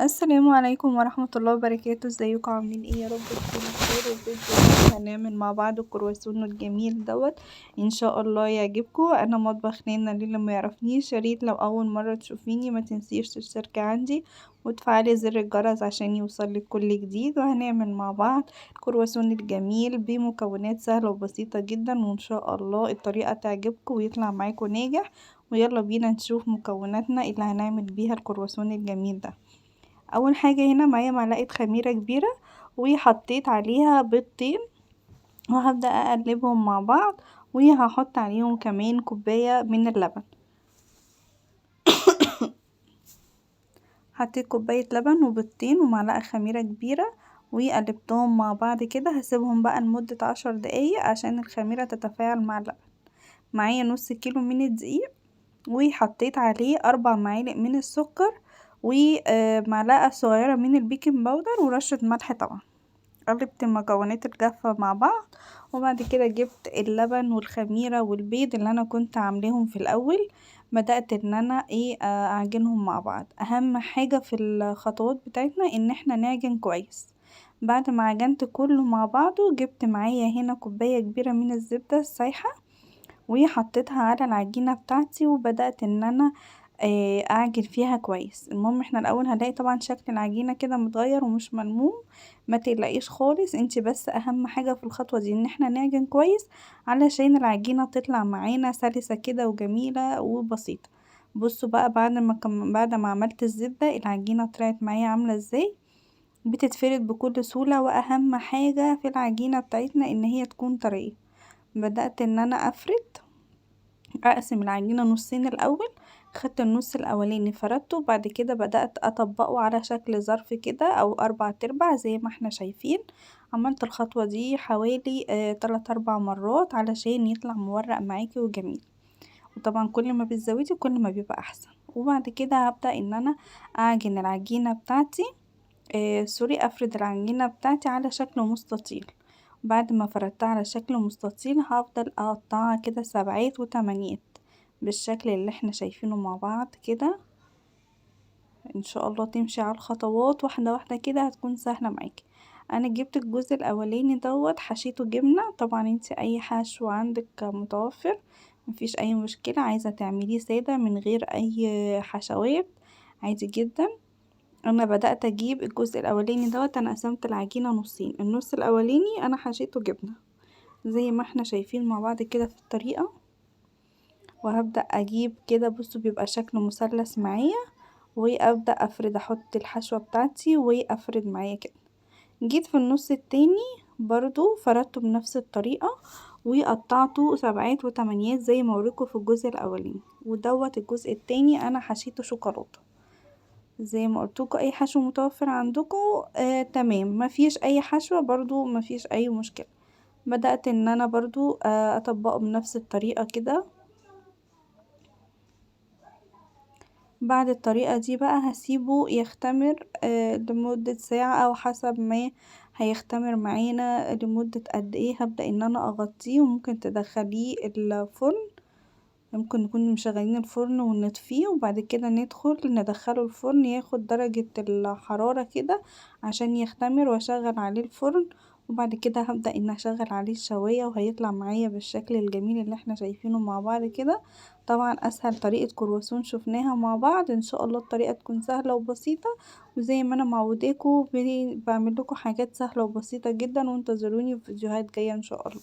السلام عليكم ورحمة الله وبركاته. ازيكم عاملين ايه؟ يا رب تكونوا بخير. وفيديو هنعمل مع بعض الكرواسون الجميل دوت، ان شاء الله يعجبكم. انا مطبخ نانا للي ما يعرفنيش، يا ريت لو اول مرة تشوفيني ما تنسيش تشتركي عندي وتفعلي زر الجرس عشان يوصلك كل جديد. وهنعمل مع بعض الكرواسون الجميل بمكونات سهلة وبسيطة جدا، وان شاء الله الطريقة تعجبكم ويطلع معاكم ناجح. ويلا بينا نشوف مكوناتنا اللي هنعمل بيها الكرواسون الجميل ده. اول حاجة هنا معايا معلقة خميرة كبيرة وحطيت عليها بيضتين، وهبدأ اقلبهم مع بعض، وهحط عليهم كمان كوباية من اللبن. حطيت كوباية لبن وبيضتين ومعلقة خميرة كبيرة وقلبتهم مع بعض كده. هسيبهم بقى لمدة 10 دقايق عشان الخميرة تتفاعل مع اللبن. معايا نص كيلو من الدقيق، وحطيت عليه 4 معالق من السكر ومعلقة صغيرة من ال baking powder ورشة ملح. طبعا قلبت المكونات الجافة مع بعض، وبعد كده جبت اللبن والخميرة والبيض اللي انا كنت عاملاهم في الاول، بدأت ان انا اعجنهم مع بعض. اهم حاجة في الخطوات بتاعتنا ان احنا نعجن كويس. بعد ما عجنت كله مع بعضه، جبت معايا هنا كوباية كبيرة من الزبدة السايحة وحطيتها على العجينة بتاعتي، وبدأت ان انا اعجن فيها كويس. المهم احنا الاول هنلاقي طبعا شكل العجينة كده متغير ومش ملموم، ما تقلقيش خالص. انتي بس اهم حاجة في الخطوة دي ان احنا نعجن كويس علشان العجينة تطلع معانا سلسة كده وجميلة وبسيطة. بصوا بقى بعد ما عملت الزبدة العجينة طلعت معايا عاملة ازاي، بتتفرد بكل سهولة. واهم حاجة في العجينة بتاعتنا ان هي تكون طرية. بدأت ان انا اقسم العجينة نصين الاول، خدت النص الاولاني فردته، وبعد كده بدأت اطبقه على شكل ظرف كده او 4/4 زي ما احنا شايفين. عملت الخطوة دي حوالي 3-4 مرات علشان يطلع مورق معاكي وجميل. وطبعا كل ما بتزودي كل ما بيبقى احسن. وبعد كده هبدأ ان انا اعجن العجينة بتاعتي، سوري، افرد العجينة بتاعتي على شكل مستطيل. بعد ما فردتها على شكل مستطيل هفضل اقطعها كده 7 وتمانيات بالشكل اللي احنا شايفينه مع بعض كده. ان شاء الله تمشي على الخطوات واحدة واحدة كده، هتكون سهلة معاكي. انا جبت الجزء الاولاني دوت حشيته جبنة، طبعا انتي اي حشو عندك متوفر مفيش اي مشكلة، عايزة تعمليه سادة من غير اي حشوات عادي جدا. انا بدأت اجيب الجزء الاولاني دوت، انا قسمت العجينة نصين، النص الاولاني انا حشيته جبنة زي ما احنا شايفين مع بعض كده في الطريقة. وهبدأ اجيب كده، بصوا بيبقى شكل مثلث معايا، وابدأ افرد، احط الحشوة بتاعتي وافرد معايا كده. جيت في النص التاني برضو فردته بنفس الطريقة وقطعته 7 وتمانيات زي ما وريكم في الجزء الاولاني. ودوت الجزء التاني انا حشيته شوكولاتة زي ما قلتلكوا، اي حشو متوفر عندكم، تمام، مفيش اي حشوة برضو مفيش اي مشكلة. بدأت ان انا برضو، اطبقه بنفس الطريقة كده. بعد الطريقة دي بقى هسيبه يختمر، لمدة ساعة او حسب ما هيختمر معانا لمدة قد ايه. هبدأ ان انا اغطيه، وممكن تدخليه الفرن، ممكن نكون مشغلين الفرن ونطفيه، وبعد كده ندخله الفرن ياخد درجة الحرارة كده عشان يختمر، واشغل عليه الفرن. وبعد كده هبدأ ان اشغل عليه الشواية، وهيطلع معايا بالشكل الجميل اللي احنا شايفينه مع بعض كده. طبعا اسهل طريقة كرواسون شفناها مع بعض، ان شاء الله الطريقة تكون سهلة وبسيطة، وزي ما انا معوداكم بعمل لكم حاجات سهلة وبسيطة جدا. وانتظروني في فيديوهات جاية ان شاء الله.